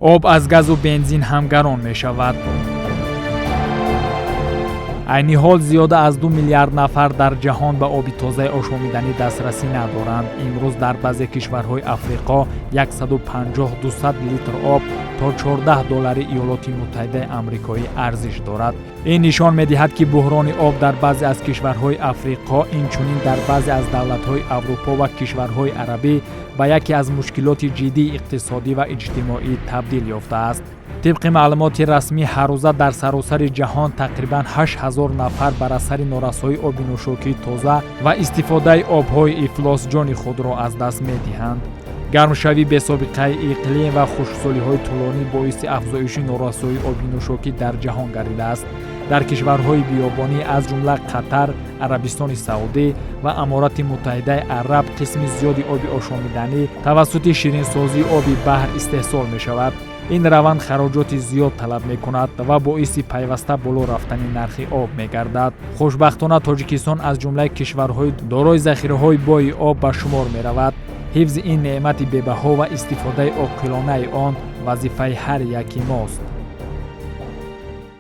Об аз газу бензин ҳам гарон мешавад. Айни ҳол зиёда аз 2 миллиард нафар дар ҷаҳон ба оби тозаи ошомиданӣ дастрасӣ надоранд. Имрӯз дар баъзе кишварҳои Африқо 150-200 литр об то 14 доллари Иёлоти Муттаҳидаи Амрикоӣ арзиш дорад. Ин нишон медиҳад, ки буҳрони об дар баъзе аз кишварҳои Африқо, инчунин дар баъзе аз давлатҳои Аврупо ва кишварҳои арабӣ ба яке аз мушкилоти ҷиддии иқтисодӣ ва иҷтимоӣ табдил ёфтааст. Тибқи маълумоти расмӣ, ҳаррӯза дар саросари ҷаҳон тақрибан 8 ҳазор нафар бар асари норасоии оби нӯшокии тоза ва истифодаи обҳои ифлос ҷони худро аз даст медиҳанд. Гармшавии бесобиқаи иқлим ва хушксолиҳои тӯлонӣ боиси афзоиши норасоии оби нӯшокӣ дар ҷаҳон гардидааст. Дар кишварҳои биёбонӣ, аз ҷумла Қатар, Арабистони Саудӣ ва Аморати Муттаҳидаи Араб, қисми зиёди оби ошомиданӣ тавассути ширинсозии оби баҳр истеҳсол мешавад. Ин раванд хароҷоти зиёд талаб мекунад ва боиси пайваста боло рафтани нархи об мегардад. Хушбахтона, Тоҷикистон аз ҷумлаи кишварҳои дорои захираҳои бои об ба шумор меравад. Ҳифзи ин неъмати бебаҳо ва истифодаи оқилонаи он вазифаи ҳар яки мост.